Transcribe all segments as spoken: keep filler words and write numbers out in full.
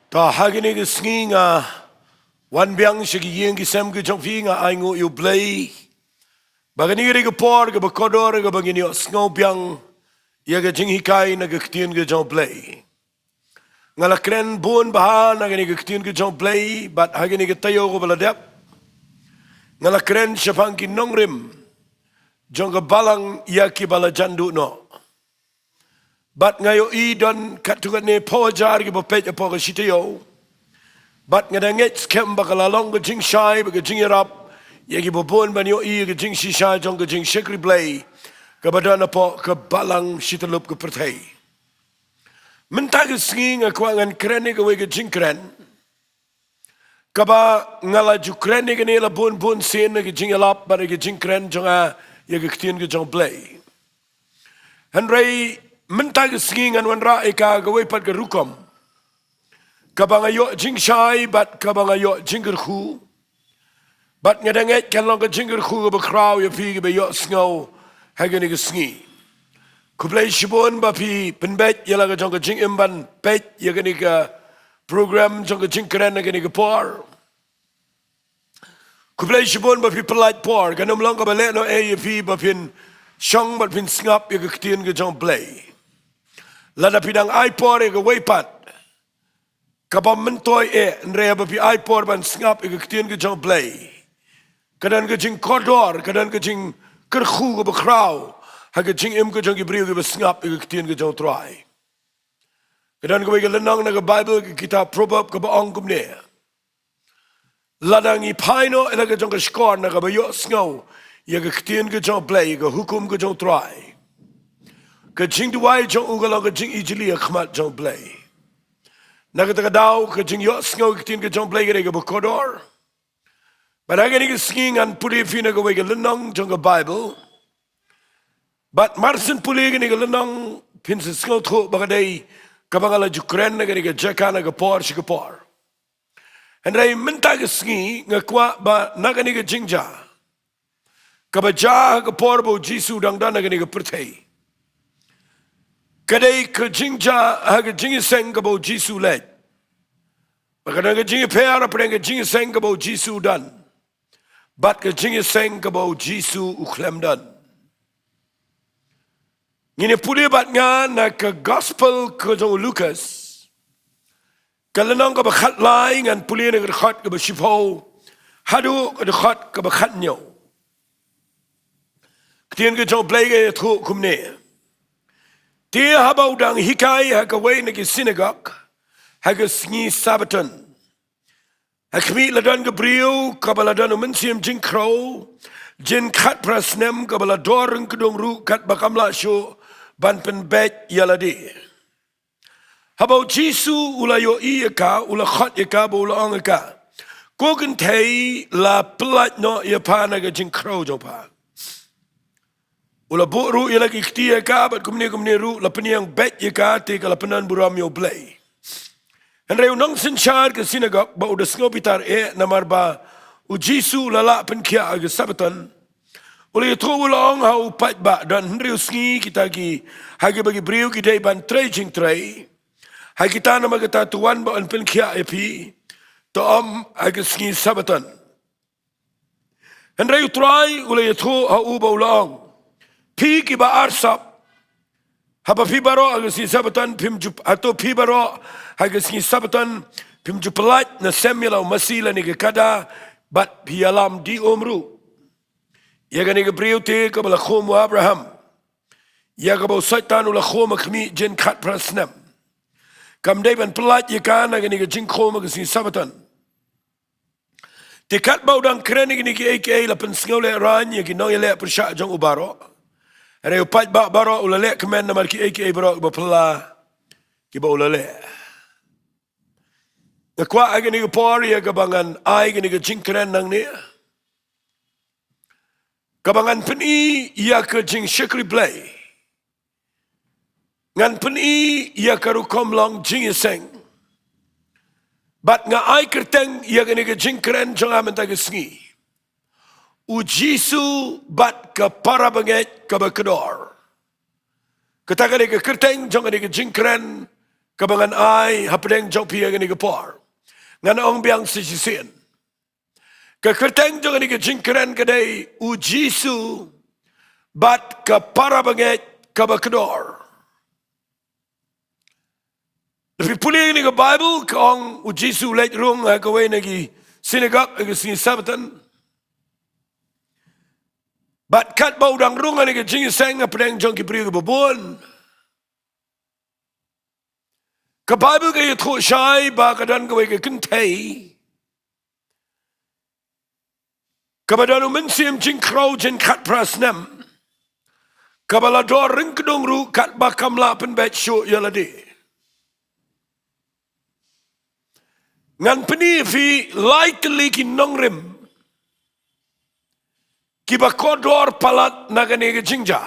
Ta ha kine ki sngi nga wan biang sha ki ïing ki sem ki jong phi, nga ainguh ïa U Blei ba kane ka dei ka por kaba kordor kaba ngin ïohsngew biang ïa ka jinghikai na ka ktien ka jong U Blei. Nga la kren bun bha na kane ka ktien ka jong U Blei, bad ha kane ka taïew kaba la dep nga la kren shaphang ki nongrim jong ka balang ïa kiba la jan duh noh. Bad nga ïohi don katto katne phew hajar kiba peit hapoh ka shi taïew. Bad nga da ngeit skhem ba ka la long ka jingshai bad ka jingïarap ïa kiba bun ban ïohi ïa ka jingshisha jong ka jingshakri Blei kaba don hapoh ka balang shityllup ka pyrthei. Mynta ka sngi nga kwah ngan kren ïa kawei ka jingkren kaba nga la ju kren ïa kane la bun bun sien, ïa ka jingïalap bad ïa ka jingkren jong nga ïa ka ktien ka jong U Blei. Hynrei mynta ka sngi ngan wanrah ïa ka kawei pat ka rukom kaba nga ïoh jingshai bad kaba nga ïoh jingkyrkhu. Bad nga da ngeit kan long ka jingkyrkhu kaba khraw ïa phi kiba ïohsngew ha kane ka sngi. Khublei shibun ba phi pynbeit ïa la ka jong ka jingim ban peit ïa kane ka program jong ka jingkren ha kane ka por. Khublei shibun ba phi pynlait por, kan ym long kaba lehnohei ïa phi ba phin shong bad phin sngap ïa ka ktien ka jong U Blei. Lada phi dang ai por ïa kawei pat kaba myntoi eh, hynrei ba phi ai por ban sngap ïa ka ktien ka jong U Blei, ka don ka jingkordor, ka don ka jingkyrkhu kaba khraw ha ka jingim ka jong ki briew kiba sngap ïa ka ktien ka jong U Trai. Ka don kawei ka lynnong na ka Baibl, ka kitab Proverb, kaba ong kumne: Lada ngi phai noh ïa la ka jong ka shkor na kaba ïohsngew ïa ka ktien ka jong U Blei, ka hukum ka jong U Trai, ka jingduwai jong u ka long ka jingijli ha khmat jong U Blei. Na kata ka daw ka jingïohsngew ïa ka ktien ka jong U Blei ka dei kaba kordor. Bad ha kane ka sngi ngan pule ïa phi na kawei ka lynnong jong ka Baibl. Bad mar shen pule ïa kane ka lynnong phin sa sngewthuh ba ka dei kaba nga la ju kren na kane ka jaka na ka por sha ka por. Hynrei mynta ka sngi nga kwah ba na kane ka jingjia kaba jia ha ka por ba U Jisu u dang don ha kane ka pyrthei, ka dei ka jingjia ha ka jingïaseng kaba U Jisu u leit. Bad ka don ka jingïapher hapdeng ka jingïaseng kaba U Jisu u don bad ka jingïaseng kaba U Jisu u khlem don. Ngin ïa pule bad nga na ka Gospel ka jong u Lukas, ka lynnong kaba khatlai, ngan pule na ka dkhot kaba shiphew haduh ka dkhot kaba khathynñiew. Ka ktien ka jong U Blei ka ïathuh kumne: Te haba u dang hikai ha kawei na ki sinagog ha ka sngi Sabbaton, ha khmih la don ka briew kaba la don u mynsiem jingkhrew jin khatphra snem, kaba la dor ryngkdung ruh katba kam lah shuh ban pynbeit ïa lade. Haba U Jisu u la ïohi ïa ka, u la khot ïa ka bad u la ong ïa ka: Ko kynthei, la pyllait noh ïa pha na ka jingkhrew jong pha. U la buh ruh ïa la ki kti ïa ka, bad kumne kumne ruh la pynïeng beit ïa ka, te ka la pyndonburom ïa U Blei. Hynrei u nongsynshar ka sinagog ba u da sngewbitar eh namar ba U Jisu u la lah pynkhiah ha ka Sabbaton, u la ïathuh, u la ong ha u paidbah: Don hynriew sngi kita ki ha kiba ki briew ki dei ban trei jingtrei. Ha kita namar kata to wan bad yn pynkhiah ïa phi, to ym ha ka sngi Sabbaton. Hynrei U Trai u la ïathuh ha u bad u la ong: Phi kiba arsap, haba phi baroh ha ka sngi Sabbaton phim ju, hato phi baroh ha ka sngi Sabbaton phim ju pyllait na sem ïa la u masi lane ka kada, bad phi ïalam die um ruh ïa kane ka briew te kaba la khum u Abraham, ïa kaba u Soitan u la khum ha khmih jin khatphra snem? Kam dei ban pyllait ïa ka na kane ka jingkhum ha ka sngi Sabbaton. Te katba u dang kren ïa kine kiei kiei, la pynsngewlehrain ïa ki nongïaleh pyrshah jong u baroh. Hynrei u paidbah baroh u la leh kmen namar kiei kiei baroh kiba phylla kiba u la leh. Nga kwah ha kane ka por ïa kaba ngan ai kane ka jingkren nangne, kaba ngan pyni ïa ka jingshakri Blei, ngan pyni ïa ka rukom long jingïaseng. Bad nga ai kyrteng ïa kane ka jingkren jong nga mynta ka sngi: U Jisu bad ka para bangeit kaba kordor. Kata ka dei ka kyrteng jong kane ka jingkren kaba ngan ai hapdeng jong phi ha kane ka por. Ngan ong biang sa shisien. Ka kyrteng jong kane ka jingkren ka dei U Jisu bad ka parabangeit kaba kordor. Lada phi pule ïa kane ka Baibl, ka ong U Jisu u leit rung ha kawei na ki sinagog ha ka sngi Sabbaton. Bad katba u dang rung ha kane ka jingïaseng hapdeng jong ki briew kiba bun, ka Baibl ka ïathuh shai ba ka don kawei ka kynthei kaba don u mynsiem jingkhrew jingkhatphra snem, kaba la dor ryngkdung ruh katba kam lah pynbeit shuh ïa lade. Ngan pyni ïa phi lai tylli ki nongrim kiba kordor palat na kane ka jingjia.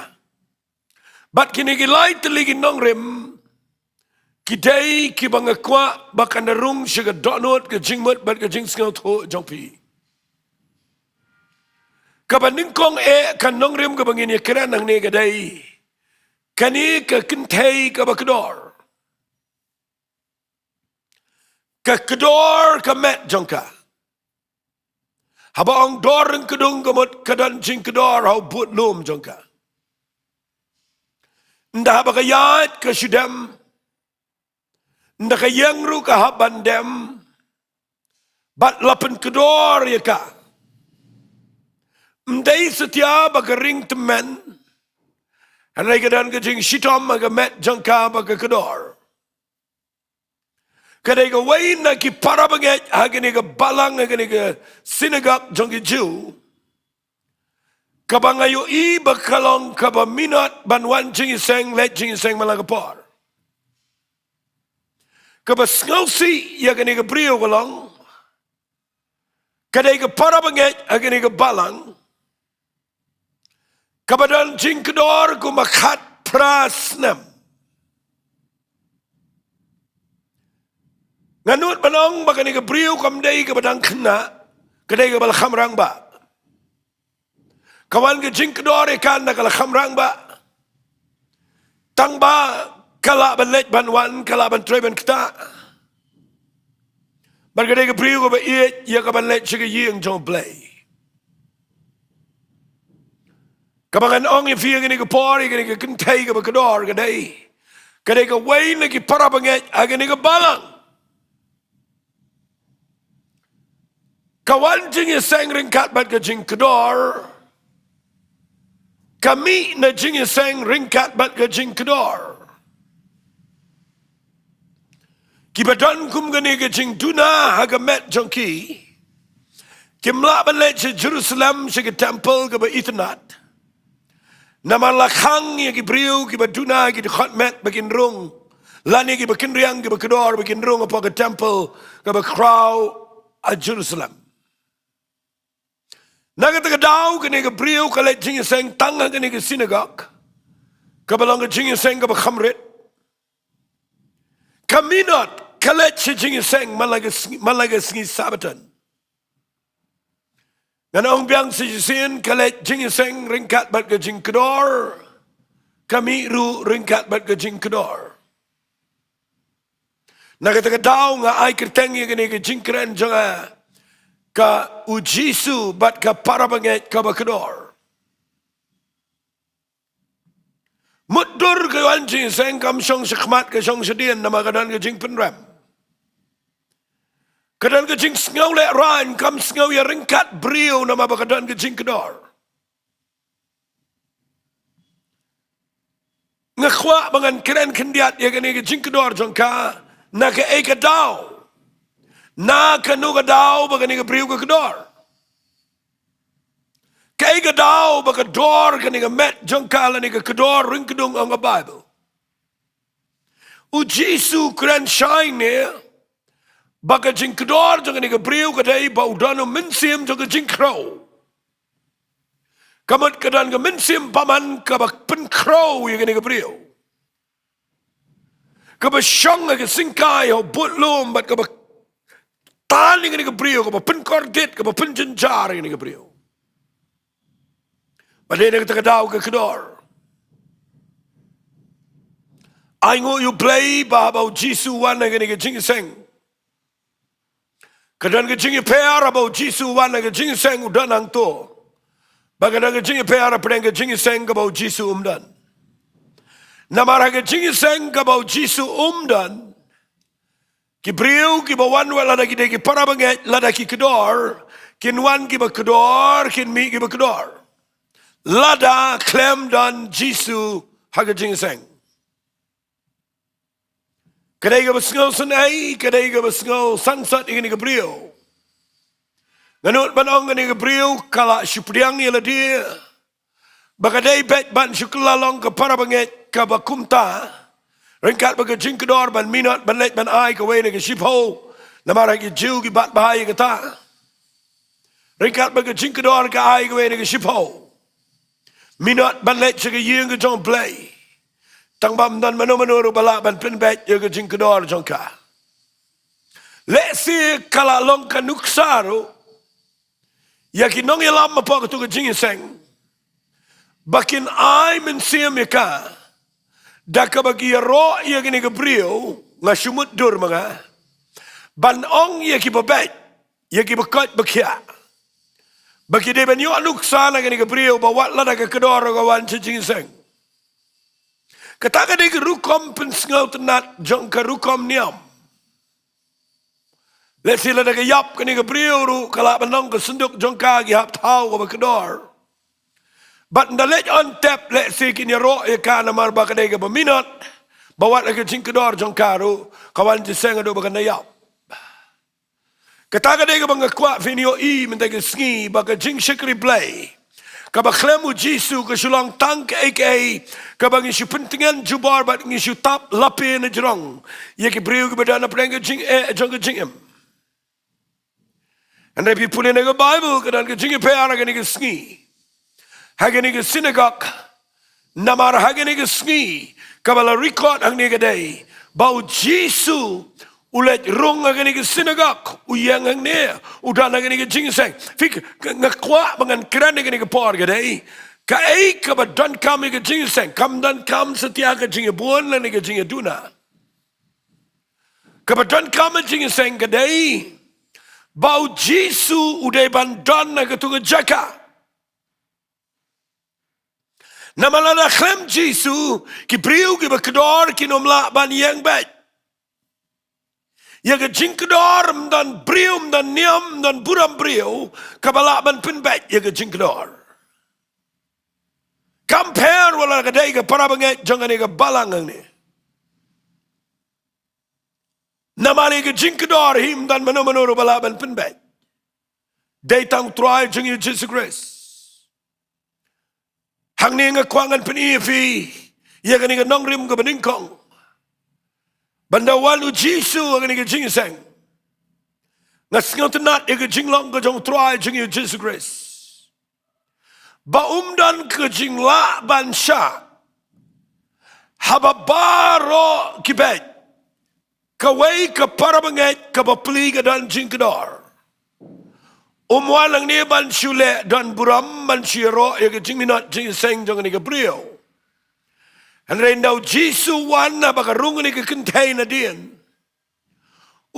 Bad kine ki lai tylli ki nongrim ki dei kiba nga kwah ba kan da rung sha ka dohnud, ka jingmut bad ka jingsngewthuh jong phi. Kaba nyngkong eh ka nongrim kaba ngin ïakren hangne ka dei kane ka kynthei kaba kordor. Ka kordor ka met jong ka. Haba ong dor ryngkdung ka mut ka don jingkordor ha u budlum jong ka. Ynda haba ka ïaid ka shu dem, ynda ka ïeng ruh ka hap ban dem, bad la pynkordor ïa ka. Ym dei satia ba ka ring tymmen, hynrei ka don ka jingshitom ha ka met jong ka ba ka kordor. Ka dei kawei na ki parabangeit ha kane ka balang, ha kane ka sinagog jong ki Jiw, kaba nga ïohi ba ka long kaba minot ban wan jingïaseng, leit jingïaseng man la ka por. Kaba sngewsih ïa kane ka briew ka long, ka dei ka parabangeit ha kane ka balang kaba don jingkordor kumba khatphra snem. Nga nud ban ong ba kane ka briew kam dei kaba dang khynnah, ka dei kaba la kham rangbah. Ka wan ka jingkordor ïa ka ynda ka la kham rangbah. Tang ba ka lah ban leit ban wan, ka lah ban trei ban ktah. Bad ka dei ka briew kaba ïeit ïa ka ban leit sha ka ïing jong U Blei. Kaba ngan ong ïa phi ha kane ka por, ïa kane ka kynthei kaba kordor ka dei, ka dei kawei na ki parabangeit ha kane ka balang. Ka wan jingïaseng ryngkat bad ka jingkordor. Ka mih na jingïaseng ryngkat bad ka jingkordor. Kiba don kum kane ka jingduna ha ka met jong ki, kim lah ban leit sha Jerusalem, sha ka temple kaba itynnad. Namar la khang ïa ki briew kiba duna, ki dkhot met ba kin rung, lane kiba kynriang, kiba kordor ba kin rung hapoh ka temple kaba khraw ha Jerusalem. Na kata ka daw kane ka briew ka leit jingïaseng tang ha kane ka sinagog, kaba long ka jingïaseng kaba kham rit. Ka minot ka leit sha jingïaseng man la ka sngi, man la ka sngi Sabbaton. Ngan ong biang sa shisien, ka leit jingïaseng ryngkat bad ka jingkordor, ka mih ruh ryngkat bad ka jingkordor. Na kata ka daw nga ai kyrteng ïa kane ka jingkren jong nga ka U Jisu bad ka parabangeit kaba kordor. Mutdur ka wan jingïaseng kam shong shakhmat, ka shong shadien, namar ka don ka jingpynrem. Ka don ka jingsngew lehraiñ, kam sngew ïa ryngkat briew namar ba ka don ka jingkordor. Nga kwah ba ngan kren khyndiat ïa kane ka jingkordor jong ka, na kaei ka daw, na kano ka daw ba kane ka briew ka kordor. Kaei ka daw ba ka dor kane ka met jong ka lane ka kordor ryngkdung, ong ka Baibl. U Jisu u kren shai ne ba ka jingkordor jong kane ka briew ka dei ba u don u mynsiem jong ka jingkhrew. Ka mut ka don ka mynsiem bymman kaba pynkhrew ïa kane ka briew. Kaba shong ha ka syngkai ha u budlum bad kaba tan ïa kane ka briew, kaba pynkordit, kaba pynjynjar ïa kane ka briew. Bad dei na kata ka daw ka kordor. Ai nguh ïa U Blei ba haba U Jisu u wan ha kane ka jingïaseng, ka don ka jingïapher, haba U Jisu u wan ha ka jingïaseng u don hangto. Bad ka don ka jingïapher hapdeng ka jingïaseng kaba U Jisu um don. Namar ha ka jingïaseng kaba U Jisu um don, ki briew kiba wan wat lada ki dei ki parabangeit, lada ki kdor, kin wan kiba kdor, kin mih kiba kdor. Lada khlem don Jisu ha ka jingïaseng. Ka dei kaba sngewsynei, ka dei kaba sngewsangsot ïa kane ka briew. Nga nud ban ong kane ka briew ka la shu pdiang ïa lade ba ka dei beit ban shu kylla long ka parabangeit kaba kumta. Ryngkat bad ka jingkdor ban minot ban leit ban ai kawei na ka shiphew. Namar ha ki Jiw ki bat bha ïa kata. Ryngkat bad ka jingkdor ka ai kawei na ka shiphew. Minot ban leit sha ka ïing ka jong U Blei. Tang ba ym don mano mano ruh ba lah ban pynbeit ïa ka jingkdor jong ka. Lehse ka la long ka nuksa ruh ïa ki nongïalam hapoh kato ka jingïaseng ba kin ai mynsiem ïa ka da kaba ki ïaroh ïa kane ka briew, nga shu mutdur ma nga, ban ong ïa kiba beit, ïa kiba koit ba khiah, ba ki dei ban ïoh nuksa na kane ka briew ba wat lada ka kdor ka wan sha jingïaseng. Kata ka dei ka rukom pynsngewtynnat jong ka rukom niam. Lehse lada ka ïap kane ka briew ruh ka lah ban long ka synduk jong ka ki hap thaw kaba kdor. Bad ynda leit on tep lehse kin ïaroh ïa ka namar ba ka dei kaba minot ba wat la ka jingkdor jong ka ruh ka wan jingïaseng haduh ba kan da ïap. Kata ka dei kaba nga kwah phin ïohi mynta ka sngi ba ka jingshakri Blei kaba khlem U Jisu ka shu long tang kaei kaei kaba ngi shu pyntngen jubor bad ngi shu tap lapi na jrong ïa ki briew kiba don hapdeng ka jingeh jong ka jingim. Hynrei phi pule na ka Baibl ka don ka jingïapher ha kane ka sngi ha kane ka sinagog. Namar ha kane ka sngi kaba la record hangne ka dei ba U Jisu u leit rung ha kane ka sinagog, u ïeng hangne, u don ha kane ka jingïaseng. Phi, nga kwah ba ngan kren ha kane ka por ka dei kaei kaba donkam ïa ka jingïaseng. Kam donkam satia ka jingïabun lane ka jingïaduna. Kaba donkam ha jingïaseng ka dei ba U Jisu u dei ban don ha kato ka jaka. Namar lada khlem Jisu ki briew kiba kdor kin ym lah ban ïeng beit. Ïa ka jingkdor ym don briew, ym don niam, ym don burom briew kaba lah ban pynbeit ïa ka jingkdor. Kam pher wat la ka dei ka parabangeit jong kane ka balang hangne. Namar ïa ka jingkdor hi ym don mano mano ruh ba lah ban pynbeit. Dei tang U Trai jong ngi U Jisu Khrist. Hangne nga kwah ngan pyni ïa phi ïa kane ka nongrim kaba nyngkong. Ba ynda wan U Jisu ha kane ka jingïaseng, nga sngewtynnat ïa ka jinglong ka jong U Trai jong ngi U Jisu Khrist ba um don ka jinglah ban shah haba baroh ki beit. Kawei ka parabangeit kaba pli ka don jingkdor. Um wan hangne ban shu leh don burom, ban shu ïaroh ïa ka jingminot jingïaseng jong kane ka briew. Hynrei ynda U Jisu u wan haba ka rung kane ka kynthei nadien,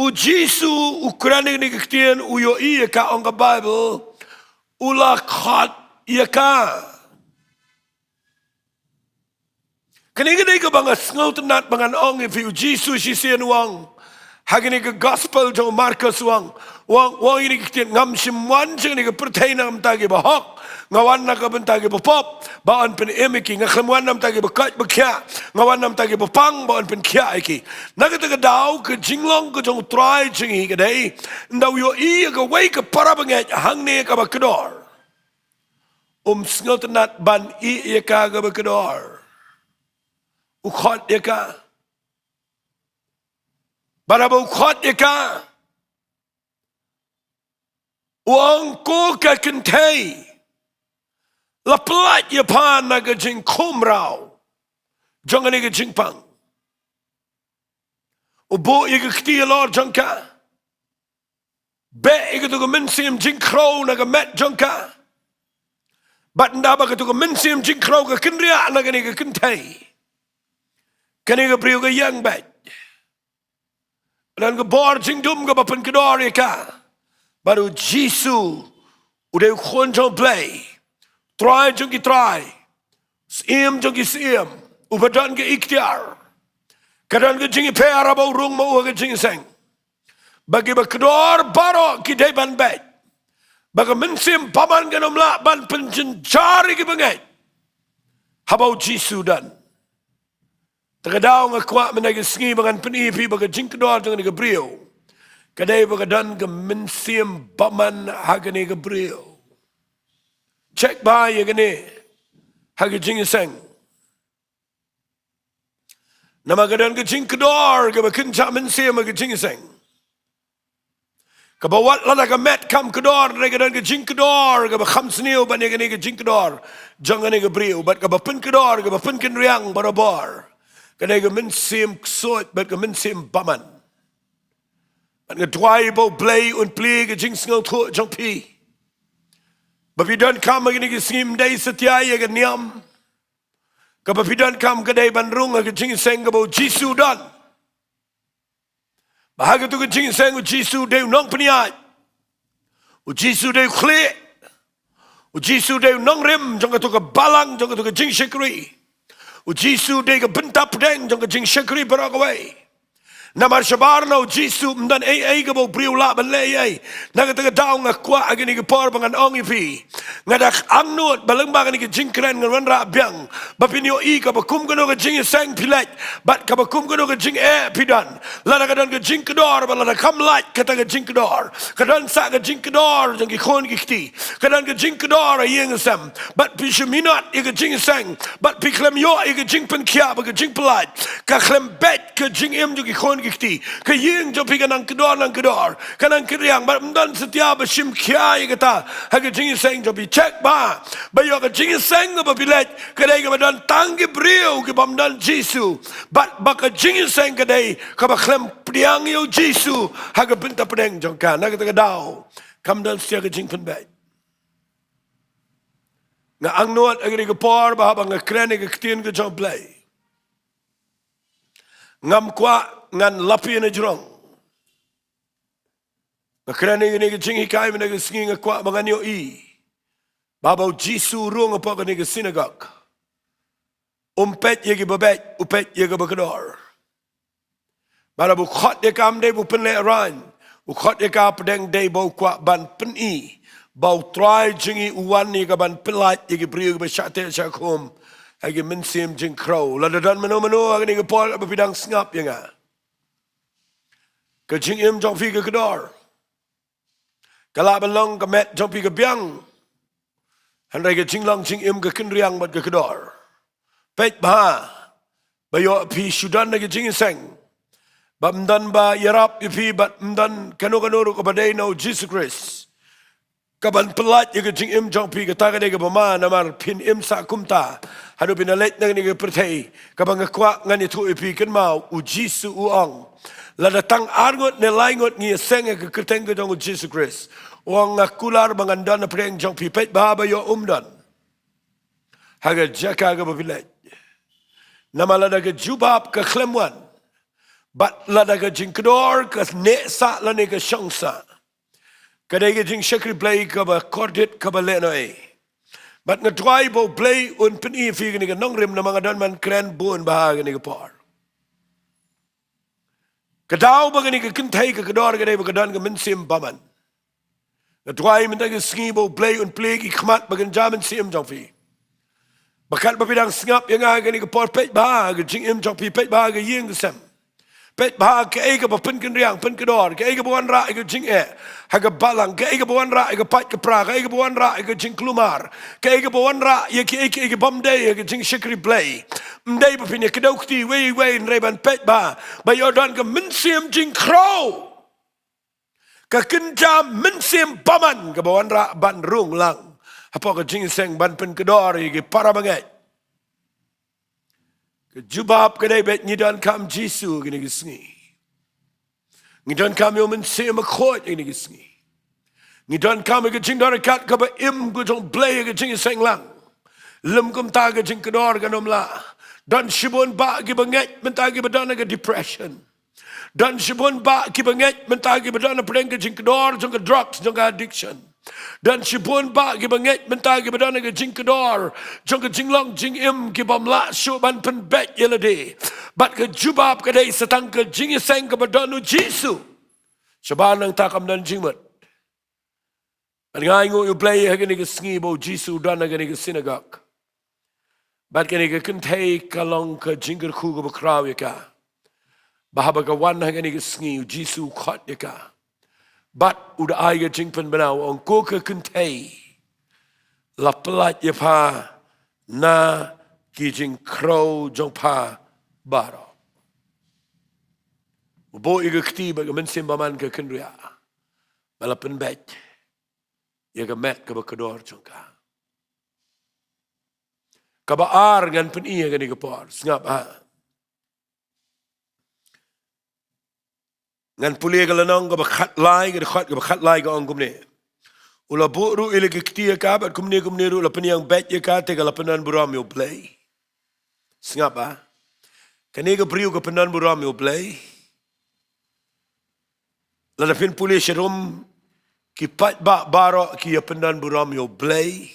U Jisu u kren ïa kane ka ktien, u ïohi ïa ka, ong ka Baibl, u la khot ïa ka. Kane ka dei kaba nga sngewtynnat ba ngan ong ïa phi. U Jisu shisien u ong ha kane ka gospel jong u Markos u ong, u ong, u ong ïa kane ka ktien, ngam shym wan sha kane ka pyrthei na ka bynta kiba hok, nga wan na ka bynta kiba pop ba yn pynim ïa ki. Nga khlem wan na ka bynta kiba koit ba khiah, nga wan na ka bynta kiba pang ba yn pynkhiah ïa ki. Na kata ka daw ka jinglong ka jong U Trai jong ngi ka dei, ynda u ïohi ïa kawei ka parabangeit hangne kaba kdor, um sngewtynnat ban ïeh ïa ka kaba kdor. U khot ïa ka. Bad haba u khot ïa ka, u ong, ko ka kynthei, la pyllait ïa pha na ka jingkhumraw jong kane ka jingpang. U buh ïa ka kti halor jong ka, beh ïa kato ka mynsiem jingkhrew na ka met jong ka. Bad ynda ba kato ka mynsiem jingkhrew ka kynriah na kane ka kynthei, Kane ka briew ka ïeng beit. Don ka bor jingdum kaba pynkdor ïa ka. Bad u Jisu u dei u Khun jong U Blei, Trai jong ki trai, Syiem jong ki syiem, uba don ka iktiar. Ka don ka jingïapher haba u rung ma u ha ka jingïaseng. Ba kiba kdor baroh ki dei ban beit. Ba ka mynsiem bymman kan ym lah ban pynjynjar ïa kiba ngeit. Haba u Jisu u don. Te ka daw nga kwah mynta ka sngi ba ngan pyni ïa phi ba ka jingkdor jong kane ka briew ka dei ba ka don ka mynsiem bymman ha kane ka briew. Check bha ïa kane ha ka jingïaseng. Namar ka don ka jingkdor kaba kynjah mynsiem ha ka jingïaseng. Kaba wat lada ka met kam kdor, hynrei ka don ka jingkdor kaba kham sniew ban ïa kane ka jingkdor jong kane ka briew, bad kaba pynkdor, kaba pynkynriang barabor. Ka dei ka mynsiem ksuid bad ka mynsiem bymman. Bad nga duwai ba U Blei un plie ka jingsngewthuh jong phi. Ba phi donkam ha kane ka sngi ym dei satia ïa ka niam. Kaba phi donkam ka dei ban rung ha ka jingïaseng kaba u Jisu u don. Ba ha katu ka jingïaseng u Jisu u dei u nongpynïaid. U Jisu u dei u khlieh. U Jisu u dei u nongrim jong katu ka balang, jong katu ka jingshakri. U Jisu u dei ka bynta pdeng jong ka jingshakri baroh kawei. Namar shabar na u Jisu ym don ei ei kaba u briew u lah ban leh ei ei. Na kata ka daw nga kwah ha kane ka por ba ngan ong ïa phi. Nga da angnud ba lyngba kane ka jingkren ngan wanrah biang. Ba phin ïohi kaba kum kano ka jingïaseng phi leit. Bad kaba kum kano ka jingeh phi don. Lada ka don ka jingkdor, bad lada kam lait kata ka jingkdor. Ka don sa ka jingkdor jong ki khun ki kti. Ka don ka jingkdor ha ïing ha sem. Bad phi shu minot ïa ka jingïaseng. Bad phi khlem ïoh ïa ka jingpynkhiah bad ka jingpyllait. Ka khlem beit ka jingim jong ki khun ki kti. Ka ïing jong phi ka nang kdor nang kdor. Ka nang kynriang bad ym don satia ba shim khia ïa kata. Ha ka jingïaseng jong phi, check bha. Ba ïoh ka jingïaseng kaba phi leit. Ka dei kaba don tang ki briew kiba ym don Jisu. Bad ba ka jingïaseng ka dei kaba khlem pdiang ïa u Jisu ha ka bynta pdeng jong ka. Na kata ka daw kam don satia ka jingpynbeit. Nga angnud ha kane ka por ba haba nga kren ïa ka ktien ka jong U Blei, ngam kwah ngan lap ïa na jrong. Nga kren ïa kane ka jinghikai mynta ka sngi, nga kwah ba ngan ïohi ba haba u Jisu u rung hapoh kane ka sinagog, um peit ïa kiba beit, u peit ïa kaba kdor. Bad haba u khot ïa ka ym dei ba u pynlehrain. U khot ïa ka hapdeng dei ba u kwah ban pyni ba u Trai jong ngi u wan ïa ka ban pyllait ïa ki briew kiba shah teh shah khum ha ki mynsiem jingkhrew. Lada don mano mano ha kane ka por ba phi dang sngap ïa nga, ka jingim jong phi ka kdor. Ka lah ban long ka met jong phi ka biang, hynrei ka jinglong jingim ka kynriang bad ka kdor. Peit bha ba ïoh phi shu don ha ka jingïaseng ba ym don ba ïarap ïa phi, bad ym don kano kano ruh kaba dei na u Jisu Khrist ka ban pyllait ïa ka jingim jong phi. Kata ka dei kaba ma, namar phin im sah kumta haduh phin da leit na kane ka pyrthei. Kaba nga kwah ngan ïathuh ïa phi, kynmaw, u Jisu u ong, lada tang ar ngut ne lai ngut ngi ïaseng ha ka kyrteng ka jong u Jisu Khrist, u ong, nga kular ba ngan don hapdeng jong phi. Peit bha ba ïoh um don ha ka jaka kaba phi leit. Namar lada ka jubab ka khlem wan, bad lada ka jingkdor ka neh sah lane ka shong sah, ka dei ka jingshakri Blei kaba kordit kaba lehnohei. Bad nga duwai ba u Blei un pyni ïa phi kane ka nongrim, namar nga don ban kren bun bha ha kane ka por. Ka daw ba kane ka kynthei ka kdor ka dei ba ka don ka mynsiem bymman. Nga duwai mynta ka sngi ba u Blei un plie ki khmat ba kynja mynsiem jong phi. Ba katba phi dang sngap ïa nga ha kane ka por, peit bha ka jingim jong phi, peit bha ka ïing ka sem. Peit bha kaei kaba pynkynriang pynkdor, kaei kaba wanrah ïa ka jingeh ha ka balang, kaei kaba wanrah ïa ka pait ka pra, kaei kaba wanrah ïa ka jingkulmar, kaei kaba wanrah ïa kiei kiei kibym dei ha ka jingshakri Blei. Ym dei ba phin ïa kdew kti iwei iwei, hynrei ban peit bha ba ïoh don ka mynsiem jingkhrew. Ka kynja mynsiem bymman kaba wanrah ban rung lang hapoh ka jingïaseng ban pynkdor ïa ki para bangeit. Ka jubab ka dei ba ngi donkam Jisu ha kane ka sngi. Ngi donkam ïa u Mynsiem Bakhuid ha kane ka sngi. Ngi donkam ïa ka jingdon ryngkat kaba im ka jong u Blei ha ka jingïaseng lang. Lym kumta ka jingkdor kan ym lah. Don shibun bah kiba ngeit mynta kiba don ha ka depression. Don shibun bah kiba ngeit mynta kiba don hapdeng ka jingkdor jong ka drugs, jong ka addiction. Don shibun bah kiba ngeit mynta kiba don ha ka jingkdor jong ka jinglong jingim, kibym lah shuh ban pynbeit ïa lade. Bad ka jubab ka dei sa tang ka jingïaseng kaba don u Jisu. Shabar nangta kam don jingmut. Bad nga ainguh ïa U Blei ha kane ka sngi ba u Jisu u don ha kane ka synagog. Bad kane ka kynthei ka long ka jingkyrkhu kaba khraw ïa ka, ba haba ka wan ha kane ka sngi u Jisu u khot ïa ka. Bad u da ai ka jingpynbna, u ong, ko ka kynthei, la pyllait ïa pha na ki jingkhrew jong pha baroh. U buh ïa ka kti bad ka mynsiem bymman ka kynriah, ba la pynbeit ïa ka met kaba kdor jong ka. Kaba ar ngan pyni ha kane ka por, sngap ha. Ngan pule ka lynnong kaba khatlai, ka dkhot kaba khatlai, ka ong kumne: U la buh ruh ïa la ka kti ïa ka, bad kumne kumne ruh la pynïeng beit ïa ka, te ka la pyndonburom ïa U Blei. Sngap ha. Kane ka briew ka pyndonburom ïa U Blei. Lada phin pule sharum, ki paidbah baroh ki ïa pyndonburom ïa U Blei.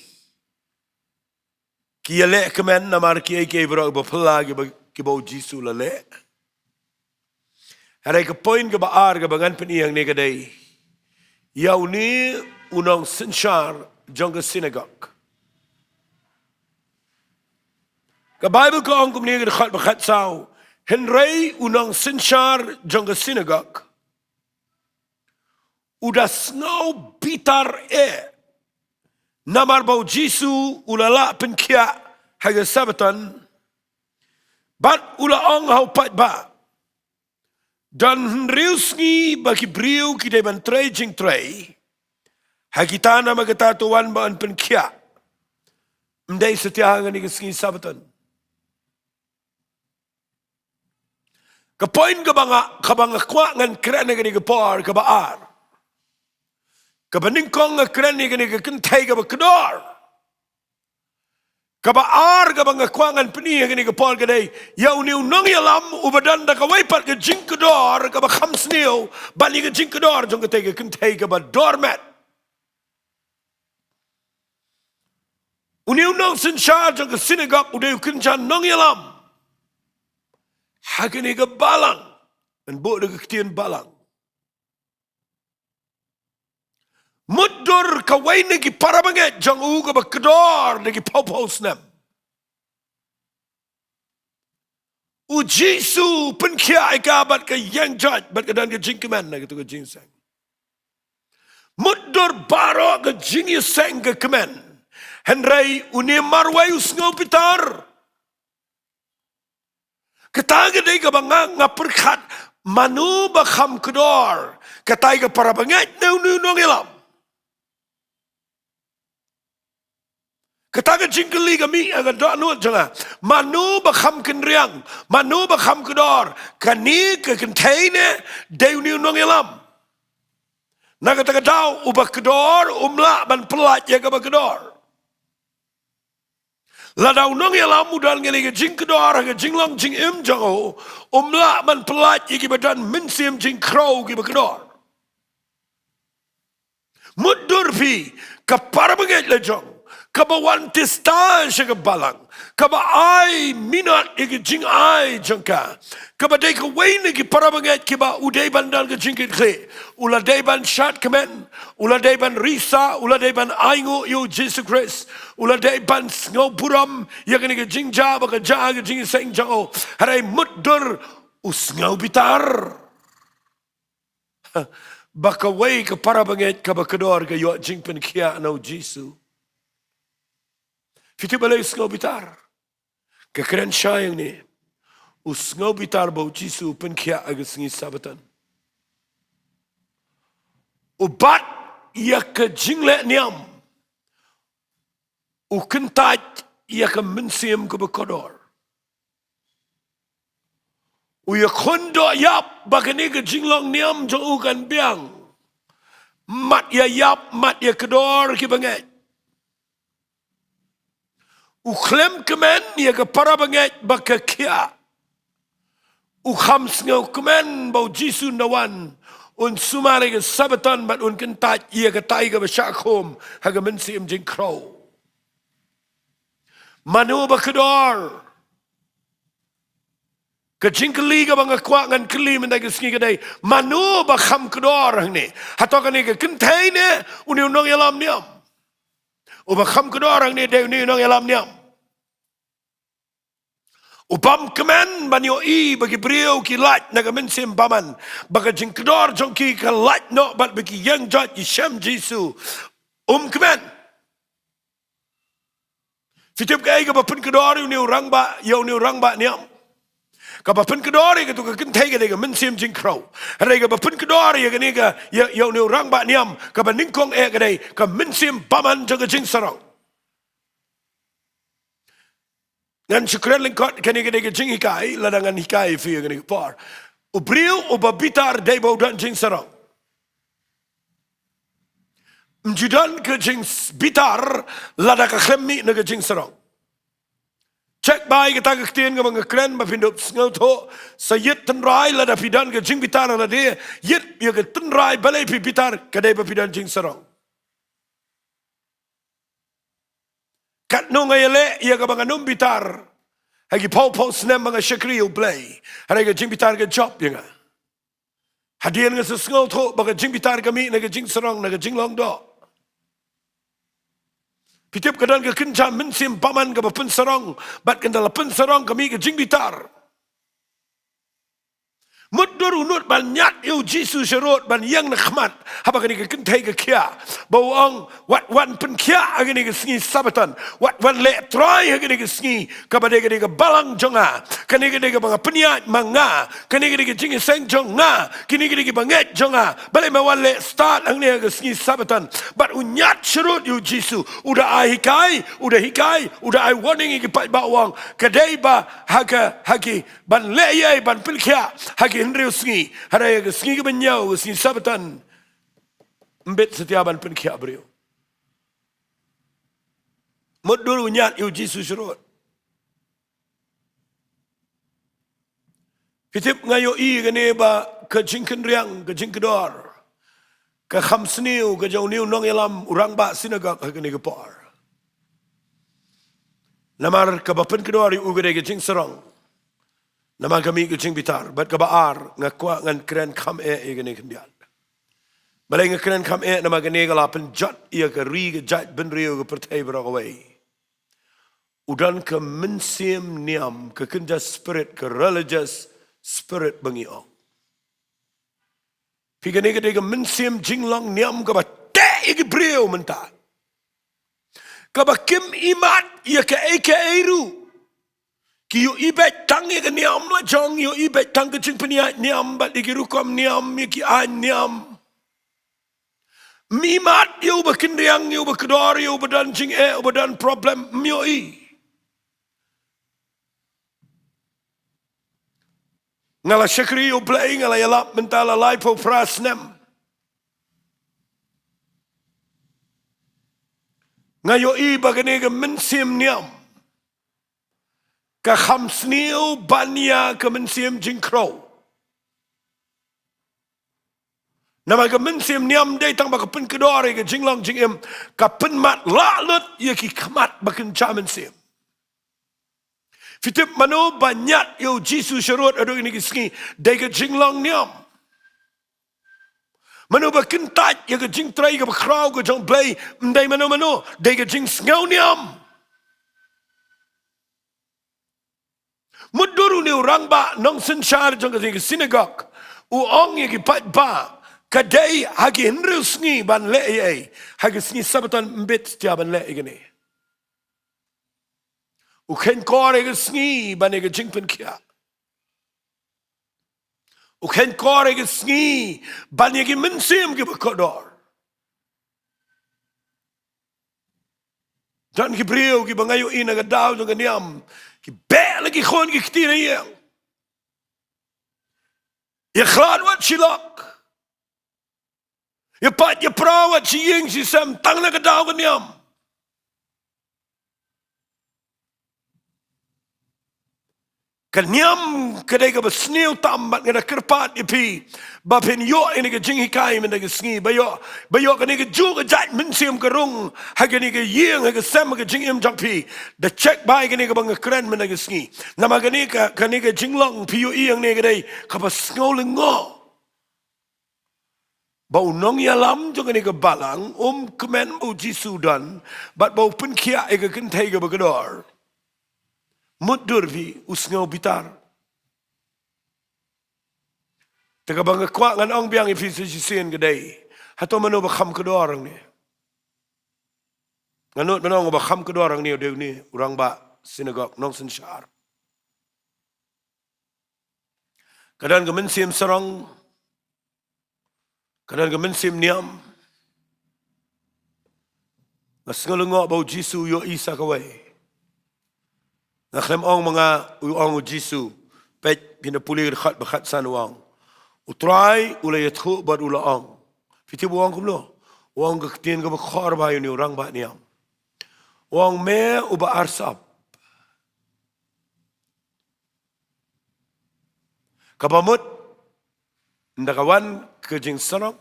Ki ïaleh kmen namar kiei kiei baroh kiba phylla kiba, kiba u Jisu u la leh. Hynrei ka point kaba ar kaba ngan pyni hangne ka dei ïa une u nongsynshar jong ka synagog. Ka Baibl ka ong kumne, ka dkhot ba khatsaw: Hynrei u nongsynshar jong ka synagog u da sngew bitar eh namar ba u Jisu u la lah pynkhiah ha ka Sabbaton, bad u la ong ha u paidbah: Don hynriew sngi ba ki briew ki dei ban trei jingtrei, ha kita namar kata to wan ban pynkhiah, ym dei satia ha kane ka sngi Sabbaton. Ka point kaba nga, kaba nga kwah ngan kren ha kane ka por, kaba ar. Kaba nyngkong nga kren ïa kane ka kynthei kaba kdor. Kaba ar kaba nga kwah ngan pyni ha kane ka por ka dei ïa une u nongïalam uba don da kawei pat ka jingkdor kaba kham sniew ban ïa ka jingkdor jong katei ka kynthei kaba dor met. Une u nongsynshar jong ka synagog u dei u kynja nongïalam ha kane ka balang. Ngan buh da ka ktien balang. Mutdur kawei na ki parabangeit jong u kaba kdor da ki phew phew snem, u Jisu u pynkhiah ïa ka bad ka ïeng joit bad ka don ka jingkmen na kato ka jingïaseng. Mutdur baroh ka jingïaseng ka kmen. Hynrei une marwei u sngew bitar. Kata ka dei kaba nga, nga pyrkhat, mano ba kham kdor, katai ka parabangeit ne une u nongïalam? Kata ka jingkylli ka mih ha ka dohnud jong nga. Mano ba kham kynriang, mano ba kham kdor, kane ka kynthei ne dei une u nongïalam? Na kata ka daw uba kdor um lah ban pyllait ïa kaba kdor. Lada u nongïalam u don kane ka jingkdor ha ka jinglong jingim jong u, um lah ban pyllait ïa kiba don mynsiem jingkhrew kiba kdor. Mutdur phi, ka parabangeit la jong, kaba wan tista sha ka balang, kaba ai minot ïa ka jingai jong ka, kaba dei kawei na ki parabangeit kiba u dei ban don ka jingkitkhlieh, u la dei ban shad kmen, u la dei ban risa, u la dei ban ainguh ïa u Jisu Khrist, u la dei ban sngew burom ïa kane ka jingjia ba ka jia ha ka jingïaseng jong u. Hynrei mutdur u sngew bitar ba kawei ka parabangeit kaba kdor ka ïoh jingpynkhiah na u Jisu. Phi tip balei u sngew bitar? Ka kren shai hangne, u sngew bitar ba u Jisu u pynkhiah ha ka sngi Sabbaton. U bat ïa ka jingleh niam, u kyntait ïa ka mynsiem kaba kordor. U ïakhun doh ïap ba kane ka jinglong niam jong u kan biang. Mat ïa ïap, mat ïa kdor kiba ngeit. U khlem kmen ïa ka para bangeit ba ka khiah. U kham sngewkmen ba u Jisu un da wan, un sumar ïa ka Sabbaton bad un kyntait ïa katai kaba shah khum ha ka mynsiem jingkhrew. Mano ba kdor? Ka jingkylli kaba nga kwah ngan kylli mynta ka sngi ka dei, mano ba kham kdor hangne? Hato kane ka kynthei ne une u nongïalam niam? Uba kham kdor hangne dei une u nongïalam niam. U bym kmen ban ïohi ba ki briew ki lait na ka mynsiem bymman, ba ka jingkdor jong ki ka lait noh bad ba ki ïeng joit ki shem Jisu. Um kmen. Phi tip kaei kaba pynkdor ïa une u rangbah, ïa une u rangbah niam? Kaba pynkdor ïa kato ka kynthei ka dei ka mynsiem jingkhrew. Hynrei kaba pynkdor ïa kane ka, ïa, ïa une u rangbah niam, kaba nyngkong eh ka dei ka mynsiem bymman jong ka jingsarong. Ngan shu kren lyngkot, kane ka dei ka jinghikai, lada ngan hikai ïa phi ïa kane ka por. U briew uba bitar dei ba u don jingsarong. Ym ju don ka jingbitar lada ka khlem mih na ka jingsarong. Check bha ïa kata ka ktien kaba nga kren ba phin dup sngewthuh. Sa ïit tynrai lada phi don ka jingbitar lade, ïit ïa ka tynrai balei phi bitar, ka dei ba phi don jingsarong. Katno nga ïaleh ïa kaba ngan ym bitar ha ki phew phew snem ba nga shakri ïa U Blei? Hynrei ka jingbitar ka jop ïa nga. Hadien nga sa sngewthuh ba ka jingbitar ka mih na ka jingsarong, na ka jinglong doh. Phi tip, ka don ka kynja mynsiem bymman kaba pynsarong, bad ynda la pynsarong ka mih ka jingbitar. Mutdur u nud ban ñiad ïa U Jisu sharud, ban ïeng na khmat, haba kane ka kynthei ka khiah. Ba u ong, wat wan pynkhiah ha kane ka sngi Sabbaton, wat wan leh trai ha kane ka sngi, kaba dei, ka dei ka balang jong nga, kane ka dei kaba nga pynïaid ma nga, kane ka dei ka jingïaseng jong nga, kine ka dei ki bangeit jong nga, balei me wan leh stad hangne ha ka sngi Sabbaton? Bad u ñiad sharud ïa U Jisu, u da ai hikai, u da hikai, u da ai warning ïa ki paidbah, u ong, ka dei ba ha ka, ha ki ban leh ei ei, ban pynkhiah ha ki hynriew sngi, hynrei ha ka sngi kaba hynñiew, ka sngi Sabbaton, ym bit satia ban pynkhiah briew. Mutdur u ñiad ïa U Jisu sharud. Phi tip, nga ïohi kane ba ka jingkynriang, ka jingkdor, ka kham sniew ka jong une u nongïalam, u rangbah synagog ha kane ka por. Namar kaba pynkdor ïa u ka dei ka jingsarong. Namar ka mih ka jingbitar. Bad kaba ar, nga kwah ngan kren kham eh ïa kane khyndiat. Balei nga kren kham eh? Namar kane ka la pynjot ïa ka ri, ka jaitbynriew, ka pyrthei baroh kawei. U don ka mynsiem niam, ka kynja spirit, ka religious spirit ba ngi ong. Phi, kane ka dei ka mynsiem jinglong niam kaba teh ïa ki briew mynta. Kaba kim ïmat ïa kaei kaei ruh. Ki ïohi beit tang ïa ka niam la jong, ïohi beit tang ka jingpynïaid niam, bad ïa ki rukom niam, ïa ki aiñ niam. Ym ïmat ïa uba kynriang, ïa uba kdor, ïa uba don jingeh, uba don problem, ym ïohi. Nga la shakri ïa U Blei, nga la ïalap mynta la laiphew phra snem. Nga ïohi ba kane ka mynsiem niam ka kham sniew ban ïa ka mynsiem jingkhrew. Namar ka mynsiem niam dei tang ba ka pynkdor ïa ka jinglong jingim, ka pynmat lah lut ïa ki khmat ba kynja mynsiem. Phi tip, mano ba ñiad ïa U Jisu sharud haduh kine ki sngi, dei ka jinglong niam. Mano ba kyntait ïa ka jingtrei kaba khraw ka jong U Blei, ym dei mano mano, dei ka jingsngew niam. Mutdur une u rangbah nongsynshar jong ka, ka synagog, u ong ïa ki paidbah, ka dei ha ki hynriew sngi ban leh ei ei, ha ka sngi Sabbaton ym bit satia ban leh ïa kane. U kheiñ kor ïa ka sngi ban ïa ka jingpynkhiah. U kheiñ kor ïa ka sngi ban ïa ki mynsiem kiba kordor. Don ki briew kiba nga ïohi na ka daw jong ka niam, ki beh la ki khun ki kti na ïing. Ïakhlad wat shi lok. Ïapait ïapra wat shi ïing shi sem tang na ka daw ka niam. Ka niam ka dei kaba sniew tam, bad nga da kyrpad ïa phi ba phin ïoh ïa kane ka jinghikai mynta ka sngi, ba ïoh, ba ïoh kane ka juh ka jait mynsiem ka rung ha kane ka ïing, ha ka sem, ha ka jingim jong phi. Da check bha ïa kane kaba nga kren mynta ka sngi. Namar kane ka, kane ka jinglong phi ïohi hangne ka dei kaba sngew lyngngoh. Ba u nongïalam jong kane ka balang um kmen ba u Jisu u don, bad ba u pynkhiah ïa ka kynthei kaba kordor. Mutdur phi, u sngew bitar. Te kaba nga kwah ngan ong biang ïa phi sa shisien ka dei, hato mano ba kham kordor hangne? Nga nud ban ong ba kham kordor hangne u dei une u rangbah synagog nongsynshar. Ka don ka mynsiem sarong, ka don ka mynsiem niam. Nga sngew lyngngoh ba u Jisu u ïohi sa kawei. Nga khlem ong ma nga, u ong u Jisu. Peit, phin da pule ka dkhot ba khatsan, u ong, U Trai u la ïathuh bad u la ong. Phi tip u ong kumno? U ong ka ktien kaba khor bha ïa une u rangbah niam. U ong, Me uba arsap. Kaba mut, ynda ka wan ka jingsarong,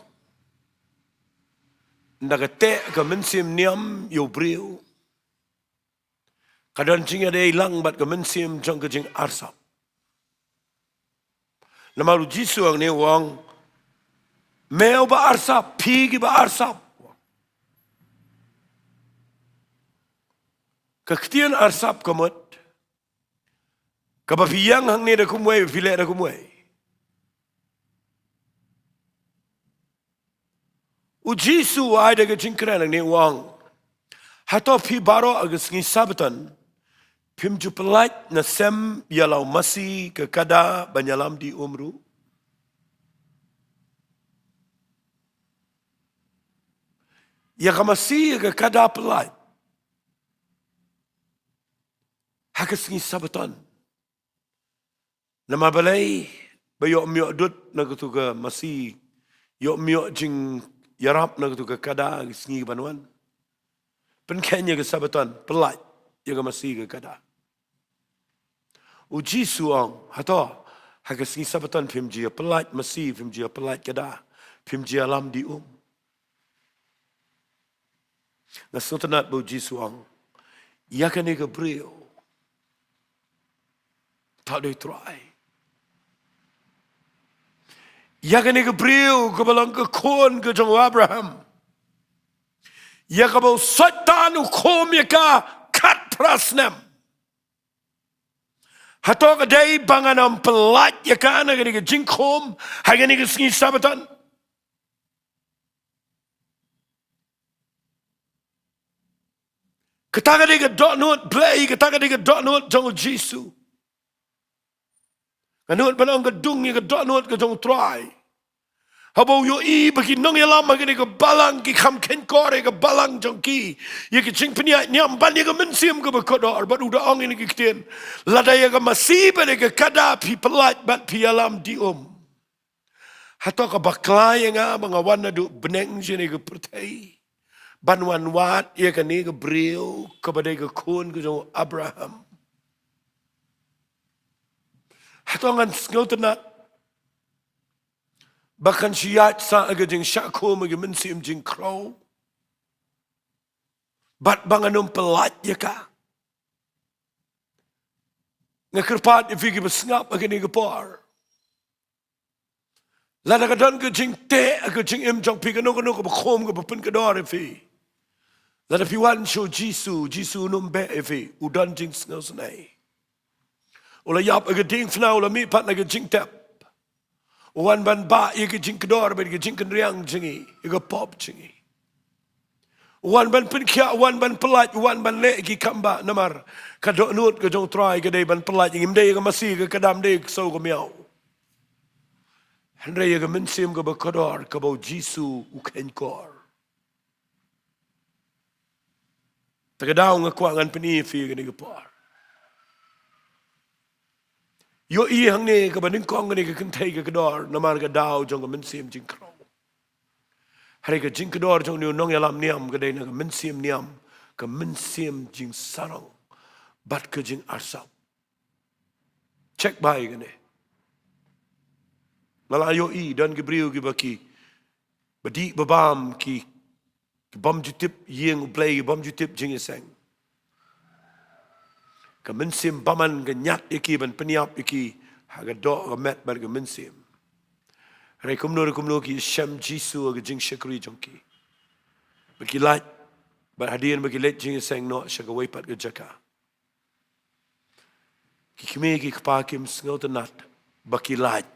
ynda ka teh ka mynsiem niam ïa u briew, ka don jingïadei lang bad ka mynsiem jong ka jingarsap. Namar u Jisu hangne u ong, Me uba arsap, phi kiba arsap. Ka ktien arsap ka mut, kaba phi ïeng hangne da kumwei, phi leh da kumwei. U Jisu u ai da ka jingkren hangne u ong, Hato phi baroh ha ka sngi Sabbaton phim ju pyllait na sem ïa la u masi ka kada ban ïalam dih um ruh? Ïa ka masi ïa ka kada pyllait ha ka sngi Sabbaton. Namar balei? Ba ïoh ym ïoh dud na katu ka masi, ïoh ym ïoh jingïarap na katu ka kada ha ka sngi ban wan. Pynkheiñ ïa ka Sabbaton, pyllait ïa ka masi ka kada. U Jisu u ong, hato ha ka sngi Sabbaton phim ju ïa pyllait masi, phim ju ïa pyllait kada, phim ju ïalam dih um? Nga sngewtynnat ba u Jisu u ong, ïa kane ka briew, to dei Trai. Ïa kane ka briew kaba long ka khun ka jong u Abraham, ïa kaba u Soitan u khum ïa ka khatphra snem, hato ka dei ba ngan ym pyllait ïa ka na kane ka jingkhum ha kane ka sngi Sabbaton? Kata ka dei ka dohnud Blei, kata ka dei ka dohnud jong u Jisu. Nga nud ban ong ka dung ïa ka dohnud ka jong u Trai. Haba u ïohi ba ki nongïalam ha kane ka balang ki kham kheiñkor ïa ka balang jong ki, ïa ka jingpynïaid niam ban ïa ka mynsiem kaba kordor, bad u da ong ïa kine ki ktien, lada ïa ka masi bad ïa ka kada phi pyllait bad phi ïalam dih um, hato ka bakla ïa nga ba nga wan naduh bneng sha kane ka pyrthei ban wan wad ïa kane ka briew kaba dei ka khun ka jong u Abraham? Hato ngan sngewtynnat ba kan shu ïaid sa ha ka jingshah khum ha ka mynsiem jingkhraw, bad ba ngan ym pyllait ïa ka? Nga kyrpad ïa phi kiba sngap ha kane ka por, lada ka don ka jingteh ha ka jingim jong phi, kano kano kaba khum kaba pynkordor ïa phi, lada phi wan sha u Jisu, u Jisu un ym beh ïa phi, u don jingsngewsynei. U la ïap ha ka diengphna, u la mihpat na ka jingtep. U wan ban bah ïa ka jingkordor bad ka jingkynriang jong ngi, ïa ka pop jong ngi. U wan ban pynkhiah, u wan ban pyllait, u wan ban leh ïa ki kam bah, namar ka dohnud ka jong u Trai ka dei ban pyllait ïa ngi, ym dei ïa ka masi ka kada, ym dei ïa ka ksew ka miaw, hynrei ïa ka mynsiem kaba kordor kaba u Jisu u kheiñkor. Te ka daw nga kwah ngan pyni ïa phi kane ka por. Ïohi hangne kaba nyngkong kane ka kynthei ka kordor namar ka daw jong ka mynsiem jingkhraw. Hynrei ka jingkordor jong une u nongïalam niam ka dei na ka mynsiem niam, ka mynsiem jingsarong bad ka jingarsap. Check bha ïa kane. Nga la ïohi don ki briew kiba ki, ba dih ba bam ki, ki bym ju tip ïing U Blei, ki bym ju tip jingïaseng. Ka mynsiem bymman ka ñiad ïa ki ban pynïap ïa ki ha ka doh ka met bad ka mynsiem. Hynrei kumno re kumno ki shem Jisu ha ka jingshakri jong ki. Ba ki lait, bad hadien ba ki leit jingïaseng noh sha kawei pat ka jaka. Ki kmie ki kpa kim sngewtynnat ba ki lait.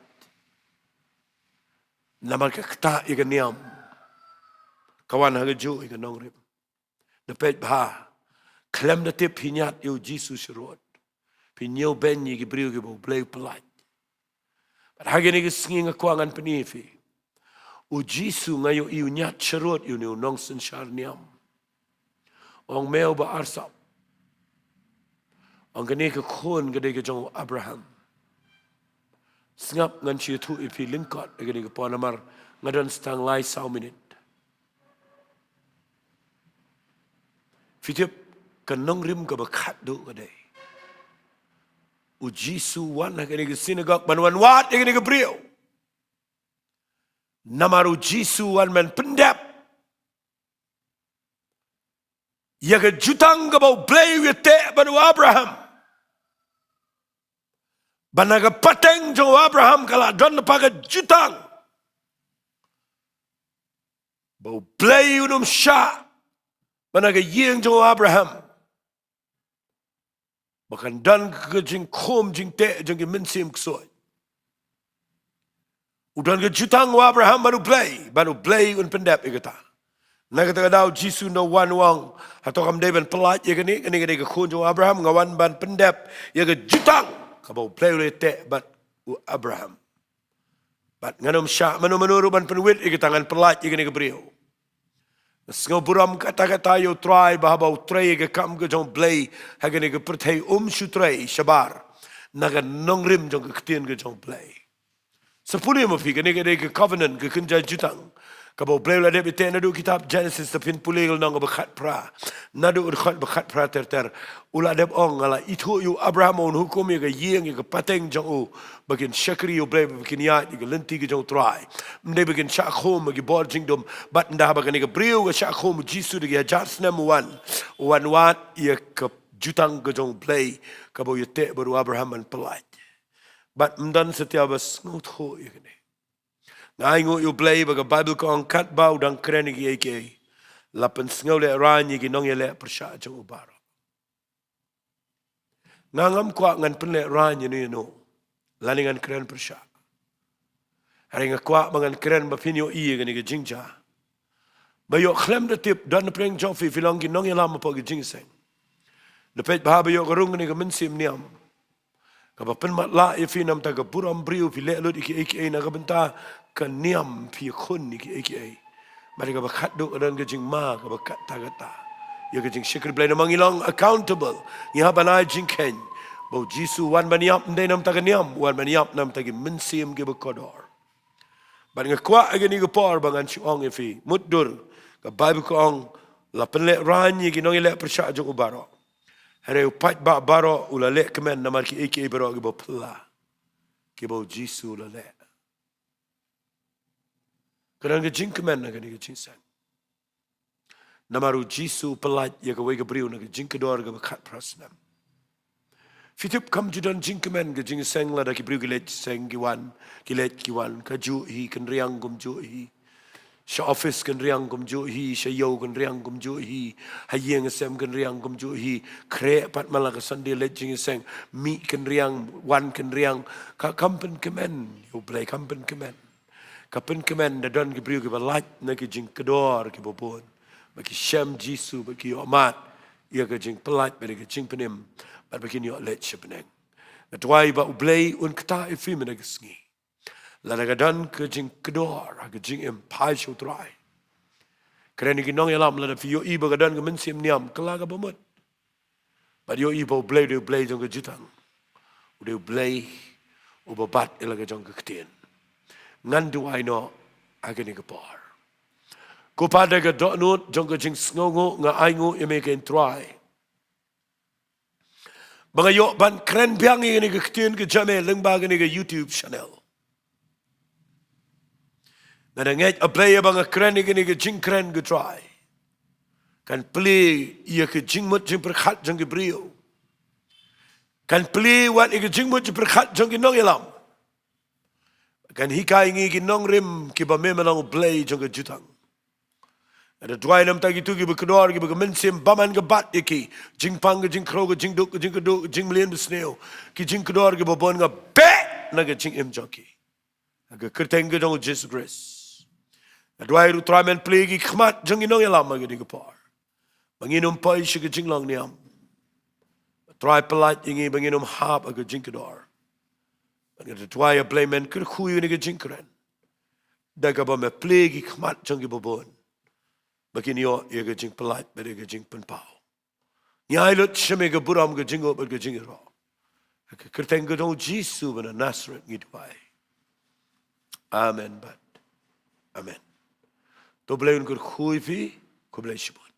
Namar ka ktah ïa ka niam ka wan ha kajuh ïa ka nongrim. Da peit bha, khlem da tip phi ñiad ïa U Jisu sharud. Phi ñiewbeiñ ïa ki briew kiba U Blei u pyllait. Bad ha kine ki sngi nga kwah ngan pyni ïa phi. U Jisu nga ïohi u ñiad sharud ïa une u nongsynshar niam. Ong me uba arsap. Ong kane ka khun ka dei ka jong u Abraham. Sngap ngan shu ïathuh ïa phi lyngkot ïa kane ka por namar nga don sa tang lai saw minit. Phi tip ka nongrim kaba khatduh ka dei. U Jisu u wan ha kane ka synagog ban wan wad ïa kane ka briew. Namar U Jisu u wan ban pyndep ïa ka jutang kaba U Blei u ïateh bad u Abraham. Ba na ka pateng jong u Abraham ka la don lypa ka jutang ba U Blei un ym shah ba na ka ïing jong u Abraham ba kan don ka jingkhum jingteh jong ki mynsiem ksuid. U don ka jutang u Abraham bad U Blei, bad U Blei un pyndep ïa kata. Na kata ka daw U Jisu u wan u ong, hato kam dei ban pyllait ïa kane, kane ka dei ka khun jong u Abraham, nga wan ban pyndep ïa ka jutang kaba U Blei u la ïateh bad u Abraham. Bad ngan ym shah mano mano ruh ban pynwit ïa kata, ngan pyllait ïa kane ka briew. Nga sngew burom katta katta ïa U Trai ba haba u trei ïa ka kam ka jong U Blei ha kane ka pyrthei um shu trei shabar na ka nongrim jong ka ktien ka jong U Blei. Sa pule ma phi kane ka dei ka covenant, ka kynja jutang kaba U Blei u la dep ïateh naduh kitab Genesis, da phin pule ka lynnong kaba khatphra, naduh ka dkhot ba khatphra ter ter. U la dep ong, nga la ithuh ïa u Abraham, un hukum ïa ka ïing, ïa ka pateng jong u, ba kin shakri ïa U Blei, ba kin ïaid ïa ka lynti ka jong U Trai. Ym dei ba kin shah khum ha ki bor jingdum. Bad ynda haba kane ka briew ka shah khum, U Jisu da ki hajar snem u wan, u wan wad ïa ka jutang ka jong U Blei kaba u ïateh bad u Abraham ban pyllait. Bad ym don satia ba sngewthuh ïa kane. Nga ainguh ïa U Blei ba ka Baibl ka ong katba u dang kren ïa kiei kiei, la pynsngewlehraiñ ïa ki nongïaleh pyrshah jong u baroh. Nga ngam kwah ngan pynlehraiñ ïano ïano lane ngan kren pyrshah. Hynrei nga kwah ba ngan kren ba phin ïohi ïa kane ka jingjia. Ba ïoh khlem da tip, don na pdeng jong phi, phi long ki nongïalam hapoh ka jingïaseng. Da peit bha ba ïoh ka rung kane ka mynsiem niam kaba pynmatlah ïa phi namar ka burom briew, phi leh lut ïa kiei kiei na ka bynta ka niam, phi ïakhun ïa kiei kiei. Bad kaba khatduh ka don ka jingma kaba katta katta ïa ka jingshakri Blei namar ngi long accountable. Ngi hap ban ai jingkheiñ. Ba U Jisu u wan ban ïap ym dei namar ka niam, u wan ban ïap namar ki mynsiem kiba kordor. Bad nga kwah ha kane ka por ba ngan shu ong ïa phi, mutdur, ka Baibl ka ong, la pynlehraiñ ïa ki nongïaleh pyrshah jong u baroh. Hynrei u paidbah baroh u la leh kmen namar kiei kiei baroh kiba phylla, kiba U Jisu u la leh. Ka don ka jingkmen ha kane ka jingïaseng. Namar U Jisu u pyllait ïa kawei ka briew na ka jingkordor kaba khatphra snem. Phi tip, kam ju don jingkmen ka jingïaseng lada ki briew ki leit seng ki wan, ki leit ki wan, kajuh hi, kynriang kumjuh hi. Sha office kynriang kumjuh hi, sha ïew kynriang kumjuh hi, ha ïing ha sem kynriang kumjuh hi, khreh pat man la ka Sunday leit jingïaseng, mih kynriang, wan kynriang, ka kam pynkmen ïa U Blei, kam pynkmen. Ka pynkmen da don ki briew kiba lait na ki jingkordor kiba bun, ba ki shem Jisu, ba ki ïohmad ïa ka jingpyllait, ba ïa ka jingpynim, bad ba kin ïoh leit sha bneng. Nga duwai ba U Blei un ktah ïa phi mynta ka sngi. Lada ka don ka jingkordor ha ka jingim, phai sha U Trai. Kren ïa ki nongïalam, lada phi ïohi ba ka don ka mynsiem niam, kylla kaba mut. Bad ïohi ba U Blei u dei U Blei jong ka jutang. U dei U Blei uba bat ïa la ka jong ka ktien. Ngan duwai noh ha kane ka por. Ko Pa, da ka dohnud jong ka jingsngewnguh nga ainguh ïa me, ko Trai, ba nga ïoh ban kren biang ïa kane ka ktien ka jong me lyngba kane ka YouTube channel. Nga da ngeit, A Blei, ba nga kren ïa kane ka jingkren, ko Trai, kan plie ïa ka jingmut jingpyrkhat jong ki briew. Kan plie wat ïa ka jingmut jingpyrkhat jong ki nongïalam. Kan hikai ngi ki nongrim kiba me, me long U Blei jong ka jutang. Nga da duwai namar kito kiba kordor, kiba ka mynsiem bymman ka bat ïa ki. Jingpang, ka jingkhrew, ka jingduk, ka jingkyrduh, ka jingmlien basniew, ki jingkordor kiba bun, nga beh na ka jingim jong ki ha ka kyrteng ka jong U Jisu Khrist. Nga duwai ruh, Trai, men plie ki khmat jong ki nongïalam ha kane ka por, ba ngin ym poi sha ka jinglong niam. Trai, pyllait ïa ngi ba ngin ym hap ha ka jingkordor. Nga da duwai, A Blei, men kyrkhu ïa kane ka jingkren da kaba me plie ki khmat jong kiba bun, ba kin ïoh ïa ka jingpyllait bad ïa ka jingpynpaw. Ngi ai lut sha me ka burom, ka jingngop bad ka jingïaroh. Ha ka kyrteng ka jong U Jisu ba na Nasareth ngi duwai. Amen bad amen. To U Blei un kyrkhu ïa phi. Khublei shibun.